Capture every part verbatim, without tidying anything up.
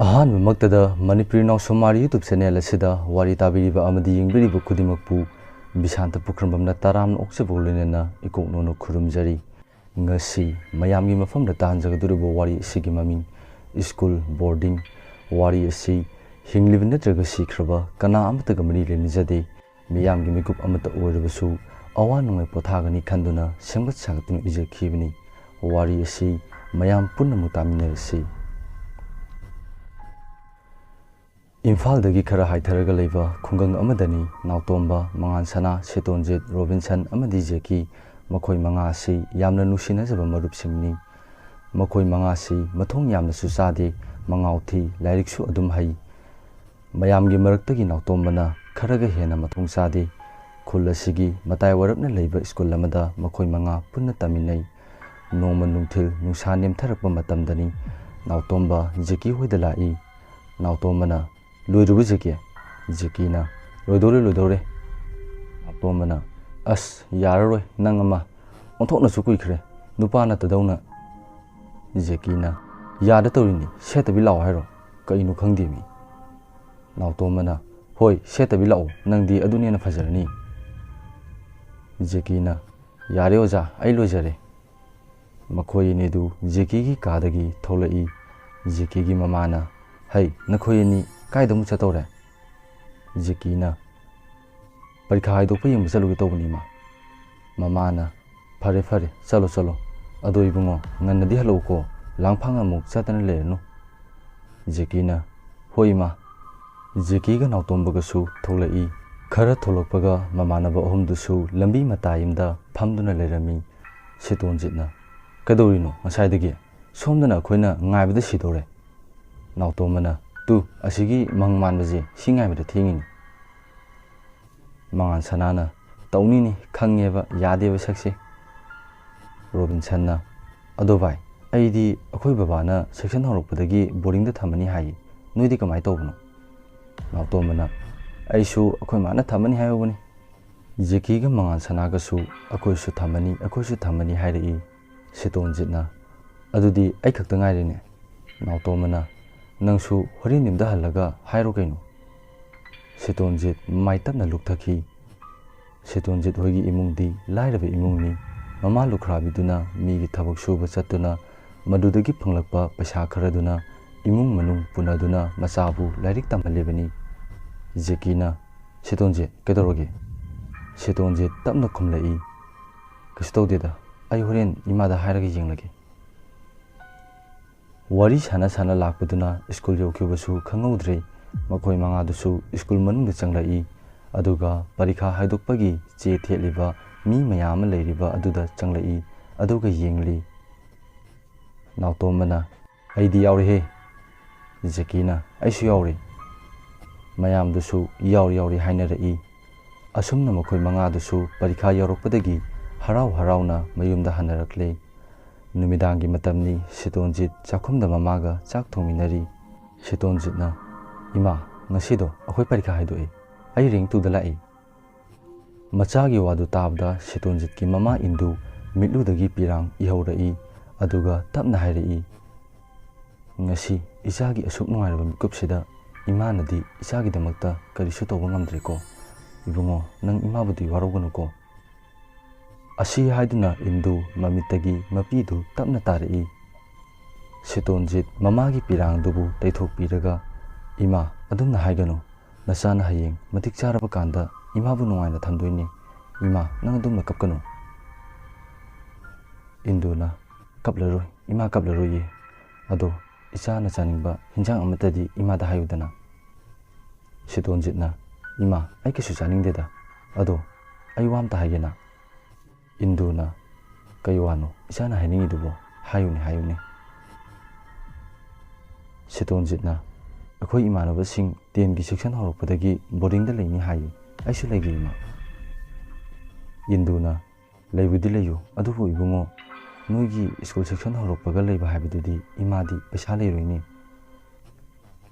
ꯑꯍꯥꯟꯕꯃꯛꯇꯗ ꯃꯅꯤꯄꯨꯔꯤ ꯅꯥꯎꯁꯨꯝ ꯃꯥꯔꯤ YouTube channel ꯑꯁꯤꯗ ꯋꯥꯔꯤ ꯇꯥꯕꯤꯔꯤꯕ ꯑꯃꯗꯤ ꯌꯦꯡꯕꯤꯔꯤꯕ ꯈꯨꯗꯤꯡꯃꯛꯄꯨ ꯕꯤꯁꯥꯟꯇ ꯄꯨꯈ꯭ꯔꯝꯕꯝꯅ ꯇꯔꯥꯝꯅ ꯑꯣꯛꯆꯕꯒ ꯂꯣꯏꯅꯅ ꯏꯀꯣꯛ ꯅꯣꯟꯅ ꯈꯨꯔꯨꯝꯖꯔꯤ꯫ ꯉꯁꯤ ꯃꯌꯥꯝꯒꯤ ꯃꯐꯝꯗ ꯇꯥꯍꯟꯖꯒꯗꯧꯔꯤꯕ ꯋꯥꯔꯤ ꯑꯁꯤꯒꯤ ꯃꯃꯤꯡ ꯁ꯭ꯀꯨꯜ ꯕꯣꯔꯗꯤꯡ꯫ ꯋꯥꯔꯤ ꯑꯁꯤ ꯍꯤꯡꯂꯤꯕ ꯅꯠꯇ꯭ꯔꯒ ꯁꯤꯈ꯭ꯔꯕ ꯀꯅꯥ ꯑꯃꯠꯇꯒ ꯃꯔꯤ ꯂꯩꯅꯖꯗꯦ꯫ ꯃꯤꯌꯥꯝꯒꯤ ꯃꯤꯀꯨꯞ ꯑꯃꯠꯇ ꯑꯣꯏꯔꯕꯁꯨ ꯑꯋꯥ ꯅꯨꯡꯉꯥꯏ ꯄꯣꯊꯥꯒꯅꯤ ꯈꯟꯗꯨꯅ ꯁꯦꯝꯒꯠ ꯁꯥꯒꯠꯇꯨꯅ ꯏꯖꯈꯤꯕꯅꯤ꯫ ꯋꯥꯔꯤ ꯑꯁꯤ ꯃꯌꯥꯝ ꯄꯨꯟꯅꯃꯛ ꯇꯥꯃꯤꯟꯅꯔꯁꯤ꯫ ꯏꯝꯐꯥꯜꯗꯒꯤ ꯈꯔ ꯍꯥꯏꯊꯔꯒ ꯂꯩꯕ ꯈꯨꯡꯒꯪ ꯑꯃꯗꯅꯤ ꯅꯥꯎꯇꯣꯝꯕ, ꯃꯉꯥꯟ ꯁꯅꯥ, ꯁꯦꯇꯣꯟꯖꯤꯠ, ꯔꯣꯕꯤꯟꯁꯟ ꯑꯃꯗꯤ ꯖꯦꯀꯤ꯫ ꯃꯈꯣꯏ ꯃꯉꯥ ꯑꯁꯤ ꯌꯥꯝꯅ ꯅꯨꯡꯁꯤꯅꯖꯕ ꯃꯔꯨꯞꯁꯤꯡꯅꯤ꯫ ꯃꯈꯣꯏ ꯃꯉꯥ ꯑꯁꯤ ꯃꯊꯣꯡ ꯌꯥꯝꯅꯁꯨ ꯆꯥꯗꯦ, ꯃꯉꯥꯎ ꯊꯤ, ꯂꯥꯏꯔꯤꯛꯁꯨ ꯑꯗꯨꯝ ꯍꯩ꯫ ꯃꯌꯥꯝꯒꯤ ꯃꯔꯛꯇꯒꯤ ꯅꯥꯎꯇꯣꯝꯕꯅ ꯈꯔꯒ ꯍꯦꯟꯅ ꯃꯊꯣꯡ ꯆꯥꯗꯦ꯫ ꯈꯨꯜ ꯑꯁꯤꯒꯤ ꯃꯇꯥꯏ ꯋꯥꯔꯞꯅ ꯂꯩꯕ ꯁ꯭ꯀꯨꯜ ꯑꯃꯗ ꯃꯈꯣꯏ ꯃꯉꯥ ꯄꯨꯟꯅ ꯇꯝꯃꯤꯟꯅꯩ꯫ ꯅꯣꯡꯃ ꯅꯨꯡꯊꯤꯜ ꯅꯨꯡꯁꯥ ꯅꯦꯝꯊꯔꯛꯄ ꯃꯇꯝꯗꯅꯤ ꯅꯥꯎꯇꯣꯝꯕ ꯖꯦꯀꯤ ꯍꯣꯏꯗ ꯂꯥꯛꯏ꯫ ꯅꯥꯎꯇꯣꯝꯕꯅ, "ꯂꯣꯏꯗ꯭ꯔꯤꯕꯣ ꯖꯦꯀꯤ?" ꯖꯦꯀꯤꯅ, "ꯂꯣꯏꯗꯧꯔꯦ, ꯂꯣꯏꯗꯧꯔꯦ꯫" ꯅꯥꯎꯇꯣꯝꯕꯅ, "ꯑꯁ, ꯌꯥꯔꯔꯣꯏ, ꯅꯪ ꯑꯃ, ꯑꯣꯟꯊꯣꯛꯅꯁꯨ ꯀꯨꯏꯈ꯭ꯔꯦ, ꯅꯨꯄꯥ ꯅꯠꯇꯗꯧꯅ꯫" ꯖꯦꯀꯤꯅ, "ꯌꯥꯗ ꯇꯧꯔꯤꯅꯤ, ꯁꯦꯠꯇꯕꯤ ꯂꯥꯛꯑꯣ ꯍꯥꯏꯔꯣ? ꯀꯩꯅꯣ ꯈꯪꯗꯦꯃꯤ꯫" ꯅꯥꯎꯇꯣꯝꯕꯅ, "ꯍꯣꯏ, ꯁꯦꯠꯇꯕꯤ ꯂꯥꯛꯑꯣ, ꯅꯪꯗꯤ ꯑꯗꯨꯅ ꯍꯦꯟꯅ ꯐꯖꯔꯅꯤ꯫" ꯖꯦꯀꯤꯅ, "ꯌꯥꯔꯦ ꯑꯣꯖꯥ, ꯑꯩ ꯂꯣꯏꯖꯔꯦ꯫" ꯃꯈꯣꯏ ꯑꯅꯤꯗꯨ ꯖꯦꯀꯤꯒꯤ ꯀꯥꯗꯒꯤ ꯊꯣꯛꯂꯛꯏ꯫ ꯖꯦꯀꯤꯒꯤ ꯃꯃꯥꯅ, "ꯍꯩ, ꯅꯈꯣꯏ ꯑꯅꯤ ꯀꯥꯏꯗ ꯑꯃꯨꯛ ꯆꯠꯇꯧꯔꯦ?" ꯖꯦꯀꯤꯅ, "ꯄꯔꯤꯈꯥ ꯍꯥꯏꯗꯣꯛꯄ ꯌꯦꯡꯕ ꯆꯠꯂꯨꯒꯦ ꯇꯧꯕꯅꯤ, ꯏꯃꯥ꯫" ꯃꯃꯥꯅ, "ꯐꯔꯦ, ꯐꯔꯦ, ꯆꯠꯂꯣ, ꯆꯠꯂꯣ꯫ ꯑꯗꯣ ꯏꯕꯨꯡꯉꯣ, ꯉꯟꯅꯗꯤ ꯍꯜꯂꯛꯎꯀꯣ, ꯂꯥꯡꯐꯥꯡ ꯑꯃꯨꯛ ꯆꯠꯇꯅ ꯂꯩꯔꯅꯨ꯫" ꯖꯦꯀꯤꯅ, "ꯍꯣꯏ, ꯏꯃꯥ꯫" ꯖꯦꯀꯤꯒ ꯅꯥꯎꯇꯣꯝꯕꯒꯁꯨ ꯊꯣꯛꯂꯛꯏ꯫ ꯈꯔ ꯊꯣꯛꯂꯛꯄꯒ ꯃꯃꯥꯟꯅꯕ ꯑꯍꯨꯝꯗꯨꯁꯨ ꯂꯝꯕꯤ ꯃꯇꯥꯏ ꯑꯃꯗ ꯐꯝꯗꯨꯅ ꯂꯩꯔꯝꯃꯤ꯫ ꯁꯦꯇꯣꯟꯖꯤꯠꯅ, "ꯀꯩꯗꯧꯔꯤꯅꯣ ꯉꯁꯥꯏꯗꯒꯤ? ꯁꯣꯝꯗꯅ ꯑꯩꯈꯣꯏꯅ ꯉꯥꯏꯕꯗ ꯁꯤꯗꯧꯔꯦ꯫" ꯅꯥꯎꯇꯣꯝꯕꯅ, "ꯇꯨ, ꯑꯁꯤꯒꯤ ꯃꯪ ꯃꯥꯟꯕꯁꯦ ꯁꯤ ꯉꯥꯏꯕꯗ ꯊꯦꯡꯉꯤꯅꯤ꯫" ꯃꯉꯥꯟ ꯁꯅꯥꯅ, "ꯇꯧꯅꯤꯅꯤ, ꯈꯪꯉꯦꯕ, ꯌꯥꯗꯦꯕ ꯁꯛꯁꯦ꯫" ꯔꯣꯕꯤꯟꯁꯟꯅ, "ꯑꯗꯣ ꯚꯥꯏ, ꯑꯩꯗꯤ ꯑꯩꯈꯣꯏ ꯕꯕꯥꯅ section ꯍꯧꯔꯛꯄꯗꯒꯤ ꯕꯣꯔꯗꯤꯡꯗ ꯊꯝꯃꯅꯤ ꯍꯥꯏꯌꯦ, ꯅꯣꯏꯗꯤ ꯀꯃꯥꯏꯅ ꯇꯧꯕꯅꯣ?" ꯅꯥꯎꯇꯣꯝꯕꯅ, "ꯑꯩꯁꯨ ꯑꯩꯈꯣꯏ ꯃꯥꯅ ꯊꯝꯃꯅꯤ ꯍꯥꯏꯍꯧꯕꯅꯤ꯫" ꯖꯦꯀꯤꯒ ꯃꯉꯥꯟ ꯁꯅꯥꯒꯁꯨ "ꯑꯩꯈꯣꯏꯁꯨ ꯊꯝꯃꯅꯤ, ꯑꯩꯈꯣꯏꯁꯨ ꯊꯝꯃꯅꯤ" ꯍꯥꯏꯔꯛꯏ꯫ ꯁꯦꯇꯣꯟꯖꯤꯠꯅ, "ꯑꯗꯨꯗꯤ ꯑꯩ ꯈꯛꯇ ꯉꯥꯏꯔꯦꯅꯦ꯫" ꯅꯥꯎꯇꯣꯝꯕꯅ, "ꯅꯪꯁꯨ ꯍꯣꯔꯦꯟ ꯌꯨꯝꯗ ꯍꯜꯂꯒ ꯍꯥꯏꯔꯣ ꯀꯩꯅꯣ?" ꯁꯦꯇꯣꯟꯖꯤꯠ ꯃꯃꯥꯏ ꯇꯞꯅ ꯂꯨꯛꯊꯈꯤ꯫ ꯁꯦꯇꯣꯟꯖꯤꯠ ꯍꯣꯏꯒꯤ ꯏꯃꯨꯡꯗꯤ ꯂꯥꯏꯔꯕ ꯏꯃꯨꯡꯅꯤ꯫ ꯃꯃꯥ ꯂꯨꯈ꯭ꯔꯥꯕꯤꯗꯨꯅ ꯃꯤꯒꯤ ꯊꯕꯛ ꯁꯨꯕ ꯆꯠꯇꯨꯅ ꯃꯗꯨꯗꯒꯤ ꯐꯪꯂꯛꯄ ꯄꯩꯁꯥ ꯈꯔꯗꯨꯅ ꯏꯃꯨꯡ ꯃꯅꯨꯡ ꯄꯨꯅꯗꯨꯅ ꯃꯆꯥꯕꯨ ꯂꯥꯏꯔꯤꯛ ꯇꯝꯍꯜꯂꯤꯕꯅꯤ꯫ ꯖꯦꯀꯤꯅ, "ꯁꯦꯇꯣꯟꯖꯤꯠ, ꯀꯩꯗꯧꯔꯒꯦ?" ꯁꯦꯇꯣꯟꯖꯤꯠ ꯇꯞꯅ ꯈꯨꯝꯂꯛꯏ, "ꯀꯩꯁꯨ ꯇꯧꯗꯦꯗ, ꯑꯩ ꯍꯣꯔꯦꯟ ꯏꯃꯥꯗ ꯍꯥꯏꯔꯒ ꯌꯦꯡꯂꯒꯦ"꯫ ꯋꯥꯔꯤ ꯁꯥꯟꯅ ꯁꯥꯟꯅ ꯂꯥꯛꯄꯗꯨꯅ ꯁ꯭ꯀꯨꯜ ꯌꯧꯈꯤꯕꯁꯨ ꯈꯪꯍꯧꯗ꯭ꯔꯦ꯫ ꯃꯈꯣꯏ ꯃꯉꯥꯗꯨꯁꯨ ꯁ꯭ꯀꯨꯜ ꯃꯅꯨꯡꯗ ꯆꯪꯂꯛꯏ꯫ ꯑꯗꯨꯒ ꯄꯔꯤꯈꯥ ꯍꯥꯏꯗꯣꯛꯄꯒꯤ ꯆꯦ ꯊꯦꯠꯂꯤꯕ ꯃꯤ ꯃꯌꯥꯝ ꯑꯃ ꯂꯩꯔꯤꯕ ꯑꯗꯨꯗ ꯆꯪꯂꯛꯏ꯫ ꯑꯗꯨꯒ ꯌꯦꯡꯂꯤ꯫ ꯅꯥꯎꯇꯣꯝꯕꯅ, "ꯑꯩꯗꯤ ꯌꯥꯎꯔꯦꯍꯦ"꯫ ꯖꯦꯀꯤꯅ, "ꯑꯩꯁꯨ ꯌꯥꯎꯔꯦ"꯫ ꯃꯌꯥꯝꯗꯨꯁꯨ ꯌꯥꯎꯔꯤ ꯌꯥꯎꯔꯤ ꯍꯥꯏꯅꯔꯛꯏ꯫ ꯑꯁꯨꯝꯅ ꯃꯈꯣꯏ ꯃꯉꯥꯗꯨꯁꯨ ꯄꯔꯤꯈꯥ ꯌꯧꯔꯛꯄꯗꯒꯤ ꯍꯔꯥꯎ ꯍꯔꯥꯎꯅ ꯃꯌꯨꯝꯗ ꯍꯟꯅꯔꯛꯂꯦ꯫ ꯅꯨꯃꯤꯗꯥꯡꯒꯤ ꯃꯇꯝꯅꯤ꯫ ꯁꯦꯇꯣꯟꯖꯤꯠ ꯆꯥꯛꯈꯨꯝꯗ ꯃꯃꯥꯒ ꯆꯥꯛ ꯊꯣꯡꯃꯤꯟꯅꯔꯤ꯫ ꯁꯦꯇꯣꯟꯖꯤꯠꯅ, "ꯏꯃꯥ, ꯉꯁꯤꯗꯣ ꯑꯩꯈꯣꯏ ꯄꯔꯤꯈꯥ ꯍꯥꯏꯗꯣꯛꯑꯦ꯫ ꯑꯩ ꯔꯦꯡ ꯇꯨꯗ ꯂꯥꯛꯏ"꯫ ꯃꯆꯥꯒꯤ ꯋꯥꯗꯨ ꯇꯥꯕꯗ ꯁꯦꯇꯣꯟꯖꯤꯠꯀꯤ ꯃꯃꯥ ꯏꯟꯗꯨ ꯃꯤꯠꯂꯨꯗꯒꯤ ꯄꯤꯔꯥꯡ ꯏꯍꯧꯔꯛꯏ꯫ ꯑꯗꯨꯒ ꯇꯞꯅ ꯍꯥꯏꯔꯛꯏ, "ꯉꯁꯤ ꯏꯆꯥꯒꯤ ꯑꯁꯨꯛ ꯅꯨꯡꯉꯥꯏꯔꯕ ꯃꯤꯀꯨꯞꯁꯤꯗ ꯏꯃꯥꯅꯗꯤ ꯏꯆꯥꯒꯤꯗꯃꯛꯇ ꯀꯔꯤꯁꯨ ꯇꯧꯕ ꯉꯝꯗ꯭ꯔꯦꯀꯣ꯫ ꯏꯕꯨꯡꯉꯣ, ꯅꯪ ꯏꯃꯥꯕꯨꯗꯤ ꯋꯥꯔꯧꯒꯅꯨꯀꯣ"꯫ ꯑꯁꯤ ꯍꯥꯏꯗꯨꯅ ꯏꯟꯗꯨ ꯃꯃꯤꯠꯇꯒꯤ ꯃꯄꯤꯗꯨ ꯇꯞꯅ ꯇꯥꯔꯛꯏ꯫ ꯁꯦꯇꯣꯟꯖꯤꯠ ꯃꯃꯥꯒꯤ ꯄꯤꯔꯥꯡꯗꯨꯕꯨ ꯇꯩꯊꯣꯛꯄꯤꯔꯒ, "ꯏꯃꯥ, ꯑꯗꯨꯝꯅ ꯍꯥꯏꯒꯅꯨ꯫ ꯅꯆꯥꯅ ꯍꯌꯦꯡ ꯃꯇꯤꯛ ꯆꯥꯔꯕ ꯀꯥꯟꯗ ꯏꯃꯥꯕꯨ ꯅꯨꯡꯉꯥꯏꯅ ꯊꯝꯗꯣꯏꯅꯤ꯫ ꯏꯃꯥ, ꯅꯪ ꯑꯗꯨꯝꯅ ꯀꯞꯀꯅꯨ"꯫ ꯏꯟꯗꯨꯅ, "ꯀꯞꯂꯔꯣꯏ, ꯏꯃꯥ ꯀꯞꯂꯔꯣꯏꯌꯦ꯫ ꯑꯗꯣ ꯏꯆꯥꯅ ꯆꯥꯅꯤꯡꯕ ꯍꯤꯟꯖꯥꯡ ꯑꯃꯠꯇꯗꯤ ꯏꯃꯥꯗ ꯍꯥꯏꯌꯨꯗꯅ"꯫ ꯁꯦꯇꯣꯟꯖꯤꯠꯅ, "ꯏꯃꯥ, ꯑꯩ ꯀꯩꯁꯨ ꯆꯥꯅꯤꯡꯗꯦꯗ꯫ ꯑꯗꯣ ꯑꯩ ꯋꯥ ꯑꯝꯇ ꯍꯥꯏꯒꯦꯅ"꯫ ꯏꯟꯗꯨꯅ, "ꯀꯩ ꯋꯥꯅꯣ ꯏꯆꯥꯅ ꯍꯥꯏꯅꯤꯡꯉꯤꯗꯨꯕꯣ? ꯍꯥꯏꯌꯨꯅꯦ, ꯍꯥꯏꯌꯨꯅꯦ"꯫ ꯁꯦꯇꯣꯟꯖꯤꯠꯅ, "ꯑꯩꯈꯣꯏ ꯏꯃꯥꯟꯅꯕꯁꯤꯡ ꯇꯦꯟꯒꯤ ꯁꯦꯛꯁꯟ ꯍꯧꯔꯛꯄꯗꯒꯤ ꯕꯣꯔꯗꯤꯡꯗ ꯂꯩꯅꯤ ꯍꯥꯏꯌꯦ꯫ ꯑꯩꯁꯨ ꯂꯩꯒꯦ, ꯏꯃꯥ"꯫ ꯏꯟꯗꯨꯅ, "ꯂꯩꯕꯨꯗꯤ ꯂꯩꯌꯨ, ꯑꯗꯨꯕꯨ ꯏꯕꯨꯡꯉꯣ, ꯅꯣꯏꯒꯤ ꯁ꯭ꯀꯨꯜ ꯁꯦꯛꯁꯟ ꯍꯧꯔꯛꯄꯒ ꯂꯩꯕ ꯍꯥꯏꯕꯗꯨꯗꯤ ꯏꯃꯥꯗꯤ ꯄꯩꯁꯥ ꯂꯩꯔꯣꯏꯅꯦ"꯫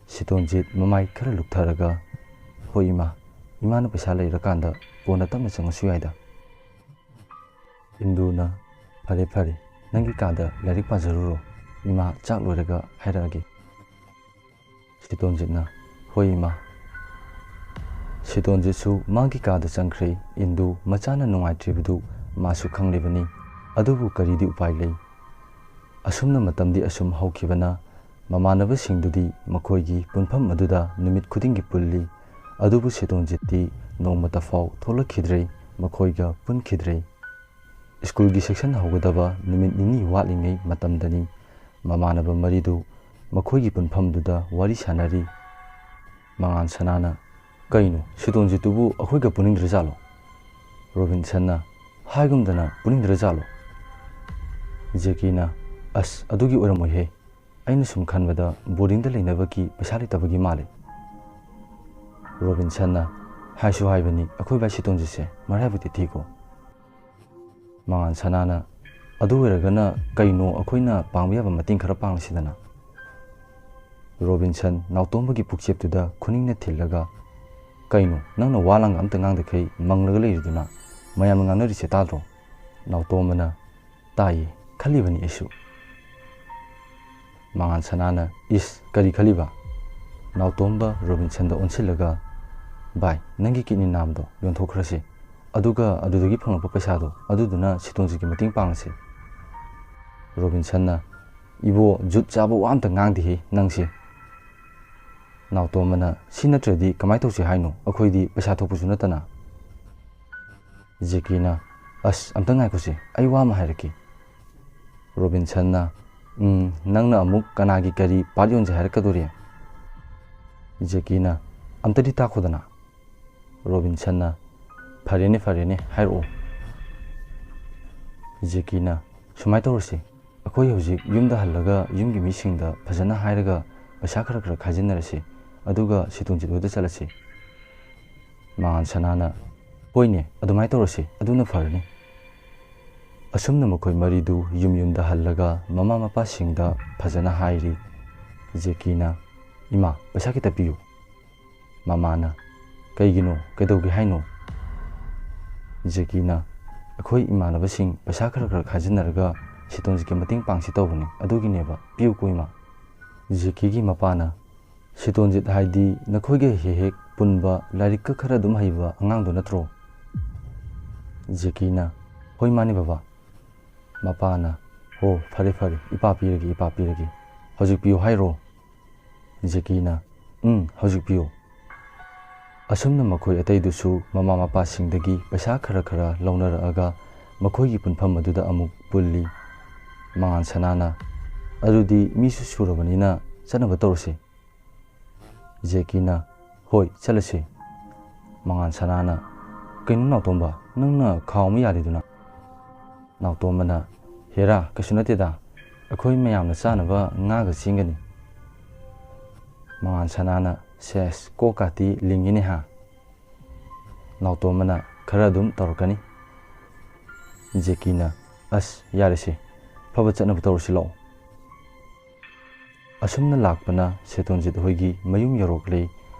ꯁꯦꯇꯣꯟꯖꯤꯠ ꯃꯃꯥꯏ ꯈꯔ ꯂꯨꯛꯊꯔꯒ, "ꯍꯣꯏ ꯏꯃꯥ, ꯏꯃꯥꯅ ꯄꯩꯁꯥ ꯂꯩꯔꯀꯥꯟꯗ ꯀꯣꯟꯅ ꯇꯞꯅ ꯆꯪꯉꯁꯨ ꯌꯥꯏꯗ"꯫ ꯏꯟꯗꯨꯅ, "ꯐꯔꯦ ꯐꯔꯦ, ꯅꯪꯒꯤ ꯀꯥꯗ ꯂꯥꯏꯔꯤꯛ ꯄꯥꯖꯔꯨꯔꯣ, ꯏꯃꯥ ꯆꯥꯛ ꯂꯣꯏꯔꯒ ꯍꯥꯏꯔꯛꯑꯒꯦ"꯫ ꯁꯤꯇꯣꯟꯖꯤꯠꯅ, "ꯍꯣꯏ ꯏꯃꯥ"꯫ ꯁꯤꯇꯣꯟꯖꯤꯠꯁꯨ ꯃꯥꯒꯤ ꯀꯥꯗ ꯆꯪꯈ꯭ꯔꯦ꯫ ꯏꯟꯗꯨ ꯃꯆꯥꯅ ꯅꯨꯡꯉꯥꯏꯇ꯭ꯔꯤꯕꯗꯨ ꯃꯥꯁꯨ ꯈꯪꯂꯤꯕꯅꯤ꯫ ꯑꯗꯨꯕꯨ ꯀꯔꯤꯗꯤ ꯎꯄꯥꯏ ꯂꯩ? ꯑꯁꯨꯝꯅ ꯃꯇꯝꯗꯤ ꯑꯁꯨꯝ ꯍꯧꯈꯤꯕꯅ ꯃꯃꯥꯟꯅꯕꯁꯤꯡꯗꯨꯗꯤ ꯃꯈꯣꯏꯒꯤ ꯄꯨꯟꯐꯝ ꯑꯗꯨꯗ ꯅꯨꯃꯤꯠ ꯈꯨꯗꯤꯡꯒꯤ ꯄꯨꯜꯂꯤ꯫ ꯑꯗꯨꯕꯨ ꯁꯤꯇꯣꯟꯖꯤꯠꯇꯤ ꯅꯣꯡꯃꯇ ꯐꯥꯎ ꯊꯣꯛꯂꯛꯈꯤꯗ꯭ꯔꯦ, ꯃꯈꯣꯏꯒ ꯄꯨꯟꯈꯤꯗ꯭ꯔꯦ꯫ ꯁ꯭ꯀꯨꯜꯒꯤ ꯁꯦꯛꯁꯟ ꯍꯧꯒꯗꯕ ꯅꯨꯃꯤꯠ ꯅꯤꯅꯤ ꯋꯥꯠꯂꯤꯉꯩ ꯃꯇꯝꯗꯅꯤ ꯃꯃꯥꯟꯅꯕ ꯃꯔꯤꯗꯨ ꯃꯈꯣꯏꯒꯤ ꯄꯨꯟꯐꯝꯗꯨꯗ ꯋꯥꯔꯤ ꯁꯥꯟꯅꯔꯤ꯫ ꯃꯉꯥꯟ ꯁꯅꯥꯅ, "ꯀꯩꯅꯣ, ꯁꯤꯇꯣꯟꯖꯤꯠꯇꯨꯕꯨ ꯑꯩꯈꯣꯏꯒ ꯄꯨꯅꯤꯡꯗ꯭ꯔꯖꯥꯠꯂꯣ?" ꯔꯣꯕꯤꯟꯁꯟꯅ, "ꯍꯥꯏꯒꯨꯝꯗꯅ ꯄꯨꯅꯤꯡꯗ꯭ꯔꯖꯥꯠꯂꯣ?" ꯖꯦꯀꯤꯅ, "ꯑꯁ, ꯑꯗꯨꯒꯤ ꯑꯣꯏꯔꯝꯃꯣꯏꯍꯦ꯫ ꯑꯩꯅ ꯁꯨꯝ ꯈꯟꯕꯗ ꯕꯣꯔꯗꯤꯡꯗ ꯂꯩꯅꯕꯒꯤ ꯄꯩꯁꯥ ꯂꯩꯇꯕꯒꯤ ꯃꯥꯜꯂꯦ"꯫ ꯔꯣꯕꯤꯟꯁꯟꯅ, "ꯍꯥꯏꯁꯨ ꯍꯥꯏꯕꯅꯤ ꯑꯩꯈꯣꯏ ꯕꯥꯏ ꯁꯤꯇꯣꯟꯖꯤꯠꯁꯦ ꯃꯔꯥꯏꯕꯛꯇꯤ ꯊꯤꯀꯣ"꯫ ꯃꯉꯥꯟ ꯁꯅꯥꯅ, "ꯑꯗꯨ ꯑꯣꯏꯔꯒꯅ ꯀꯩꯅꯣ, ꯑꯩꯈꯣꯏꯅ ꯄꯥꯡꯕ ꯌꯥꯕ ꯃꯇꯦꯡ ꯈꯔ ꯄꯥꯡꯂꯁꯤꯗꯅ"꯫ ꯔꯣꯕꯤꯟꯁꯟ ꯅꯥꯎꯇꯣꯝꯕꯒꯤ ꯄꯨꯛꯆꯦꯞꯇꯨꯗ ꯈꯨꯅꯤꯡꯅ ꯊꯤꯜꯂꯒ, "ꯀꯩꯅꯣ, ꯅꯪꯅ ꯋꯥ ꯂꯥꯡꯒ ꯑꯝꯇ ꯉꯥꯡꯗꯈꯩ ꯃꯪꯂꯒ ꯂꯩꯔꯤꯗꯨꯅ? ꯃꯌꯥꯝꯅ ꯉꯥꯡꯅꯔꯤꯁꯦ ꯇꯥꯗ꯭ꯔꯣ?" ꯅꯥꯎꯇꯣꯝꯕꯅ, "ꯇꯥꯏꯌꯦ, ꯈꯜꯂꯤꯕꯅꯤ ꯑꯩꯁꯨ"꯫ ꯃꯉꯥꯟ ꯁꯅꯥꯅ, "ꯏꯁ, ꯀꯔꯤ ꯈꯜꯂꯤꯕ?" ꯅꯥꯎꯇꯣꯝꯕ ꯔꯣꯕꯤꯟꯁꯟꯗ ꯑꯣꯟꯁꯤꯜꯂꯒ, "ꯚꯥꯏ, ꯅꯪꯒꯤ ꯀꯤꯠꯅꯤ ꯅꯥꯝꯗꯣ ꯌꯣꯟꯊꯣꯛꯈ꯭ꯔꯁꯤ, ꯑꯗꯨꯒ ꯑꯗꯨꯗꯒꯤ ꯐꯪꯂꯛꯄ ꯄꯩꯁꯥꯗꯣ ꯑꯗꯨꯗꯨꯅ ꯁꯤꯇꯣꯟꯖꯤꯠꯀꯤ ꯃꯇꯦꯡ ꯄꯥꯡꯉꯁꯤ"꯫ ꯔꯣꯕꯤꯟꯁꯟꯅ, "ꯏꯕꯣ, ꯖꯨꯠ ꯆꯥꯕ ꯋꯥ ꯑꯝꯇ ꯉꯥꯡꯗꯦꯍꯦ ꯅꯪꯁꯦ꯫ ꯅꯥꯎꯇꯣꯝꯕꯅ, ꯁꯤ ꯅꯠꯇ꯭ꯔꯗꯤ ꯀꯃꯥꯏ ꯇꯧꯁꯤ ꯍꯥꯏꯅꯣ? ꯑꯩꯈꯣꯏꯗꯤ ꯄꯩꯁꯥ ꯊꯣꯛꯄꯁꯨ ꯅꯠꯇꯅ"꯫ ꯖꯦꯀꯤꯅ, "ꯑꯁ, ꯑꯝꯇ ꯉꯥꯏꯈꯣꯁꯦ, ꯑꯩ ꯋꯥ ꯑꯃ ꯍꯥꯏꯔꯛꯀꯦ"꯫ ꯔꯣꯕꯤꯟꯁꯟꯅ, "ꯎꯝ, ꯅꯪꯅ ꯑꯃꯨꯛ ꯀꯅꯥꯒꯤ ꯀꯔꯤ ꯄꯥꯔꯠ ꯌꯣꯟꯁꯦ ꯍꯥꯏꯔꯛꯀꯗꯣꯔꯤ?" ꯖꯦꯀꯤꯅ, "ꯑꯝꯇꯗꯤ ꯇꯥꯈꯣꯗꯅ"꯫ ꯔꯣꯕꯤꯟꯁꯟꯅ, "ꯐꯔꯦꯅꯦ, ꯐꯔꯦꯅꯦ, ꯍꯥꯏꯔꯛꯑꯣ"꯫ ꯖꯦꯀꯤꯅ, "ꯁꯨꯃꯥꯏꯅ ꯇꯧꯔꯁꯤ, ꯑꯩꯈꯣꯏ ꯍꯧꯖꯤꯛ ꯌꯨꯝꯗ ꯍꯜꯂꯒ ꯌꯨꯝꯒꯤ ꯃꯤꯁꯤꯡꯗ ꯐꯖꯅ ꯍꯥꯏꯔꯒ ꯄꯩꯁꯥ ꯈꯔ ꯈꯔ ꯈꯥꯏꯖꯤꯟꯅꯔꯁꯤ, ꯑꯗꯨꯒ ꯁꯤꯇꯣꯟꯖꯤꯠ ꯍꯣꯏꯗ ꯆꯠꯂꯁꯤ"꯫ ꯃꯉꯥꯟ ꯁꯅꯥꯅ, "ꯍꯣꯏꯅꯦ, ꯑꯗꯨꯃꯥꯏꯅ ꯇꯧꯔꯁꯤ, ꯑꯗꯨꯅ ꯐꯔꯅꯤ"꯫ ꯑꯁꯨꯝꯅ ꯃꯈꯣꯏ ꯃꯔꯤꯗꯨ ꯌꯨꯝ ꯌꯨꯝꯗ ꯍꯜꯂꯒ ꯃꯃꯥ ꯃꯄꯥꯁꯤꯡꯗ ꯐꯖꯅ ꯍꯥꯏꯔꯤ꯫ ꯖꯦꯀꯤꯅ, "ꯏꯃꯥ, ꯄꯩꯁꯥ ꯈꯤꯇ ꯄꯤꯌꯨ"꯫ ꯃꯃꯥꯅ, "ꯀꯩꯒꯤꯅꯣ? ꯀꯩꯗꯧꯒꯦ ꯍꯥꯏꯅꯣ?" ꯖꯦꯀꯤꯅ, "ꯑꯩꯈꯣꯏ ꯏꯃꯥꯟꯅꯕꯁꯤꯡ ꯄꯩꯁꯥ ꯈꯔ ꯈꯔ ꯈꯥꯏꯖꯤꯟꯅꯔꯒ ꯁꯤꯇꯣꯟꯖꯤꯠꯀꯤ ꯃꯇꯦꯡ ꯄꯥꯡꯁꯤ ꯇꯧꯕꯅꯦ, ꯑꯗꯨꯒꯤꯅꯦꯕ, ꯄꯤꯌꯨꯀꯣ ꯏꯃꯥ"꯫ ꯖꯦꯀꯤꯒꯤ ꯃꯄꯥꯅ, "ꯁꯤꯇꯣꯟꯖꯤꯠ ꯍꯥꯏꯗꯤ ꯅꯈꯣꯏꯒ ꯍꯦꯛ ꯍꯦꯛ ꯄꯨꯟꯕ, ꯂꯥꯏꯔꯤꯛꯀ ꯈꯔ ꯑꯗꯨꯝ ꯍꯩꯕ ꯑꯉꯥꯡꯗꯣ ꯅꯠꯇ꯭ꯔꯣ?" ꯖꯦꯀꯤꯅ, "ꯍꯣꯏ, ꯃꯥꯅꯤ ꯕꯕꯥ"꯫ ꯃꯄꯥꯅ, "ꯍꯣ, ꯐꯔꯦ ꯐꯔꯦ, ꯏꯄꯥ ꯄꯤꯔꯒꯦ, ꯏꯄꯥ ꯄꯤꯔꯒꯦ꯫ ꯍꯧꯖꯤꯛ ꯄꯤꯌꯨ ꯍꯥꯏꯔꯣ?" ꯖꯦꯀꯤꯅ, "ꯎꯝ, ꯍꯧꯖꯤꯛ ꯄꯤꯌꯨ"꯫ ꯑꯁꯨꯝꯅ ꯃꯈꯣꯏ ꯑꯇꯩꯗꯨꯁꯨ ꯃꯃꯥ ꯃꯄꯥꯁꯤꯡꯗꯒꯤ ꯄꯩꯁꯥ ꯈꯔ ꯈꯔ ꯂꯧꯅꯔꯛꯑꯒ ꯃꯈꯣꯏꯒꯤ ꯄꯨꯟꯐꯝ ꯑꯗꯨꯗ ꯑꯃꯨꯛ ꯄꯨꯜꯂꯤ꯫ ꯃꯉꯥꯟ ꯁꯅꯥꯅ, "ꯑꯗꯨꯗꯤ ꯃꯤꯁꯨ ꯁꯨꯔꯕꯅꯤꯅ ꯆꯠꯅꯕ ꯇꯧꯔꯁꯤ"꯫ ꯖꯦꯀꯤꯅ, "ꯍꯣꯏ, ꯆꯠꯂꯁꯤ"꯫ ꯃꯉꯥꯟ ꯁꯅꯥꯅ, "ꯀꯩꯅꯣ ꯅꯥꯎꯇꯣꯝꯕ, ꯅꯪꯅ ꯈꯥꯎ ꯑꯃ ꯌꯥꯜꯂꯤꯗꯨꯅ?" ꯅꯥꯎꯇꯣꯝꯕꯅ, "ꯍꯦꯔꯥ, ꯀꯩꯁꯨ ꯅꯠꯇꯦꯗ, ꯑꯩꯈꯣꯏ ꯃꯌꯥꯝꯅ ꯆꯥꯅꯕ ꯉꯥꯒ ꯆꯦꯡꯒꯅꯤ"꯫ ꯃꯉꯥꯟ ꯁꯅꯥꯅ, "ꯁꯦꯁ, ꯀꯣꯛꯀꯥꯇꯤ ꯂꯤꯡꯉꯤꯅꯦ ꯍꯥ"꯫ ꯅꯥꯎꯇꯣꯝꯕꯅ, "ꯈꯔ ꯑꯗꯨꯝ ꯇꯧꯔꯛꯀꯅꯤ"꯫ ꯖꯦꯀꯤꯅ, "ꯑꯁ, ꯌꯥꯔꯦꯁꯦ, ꯐꯕ ꯆꯠꯅꯕ ꯇꯧꯔꯁꯤ ꯂꯥꯛꯑꯣ"꯫ ꯑꯁꯨꯝꯅ ꯂꯥꯛꯄꯅ ꯁꯦꯇꯣꯟꯖꯤꯠ ꯍꯣꯏꯒꯤ ꯃꯌꯨꯝ ꯌꯧꯔꯛꯂꯦ꯫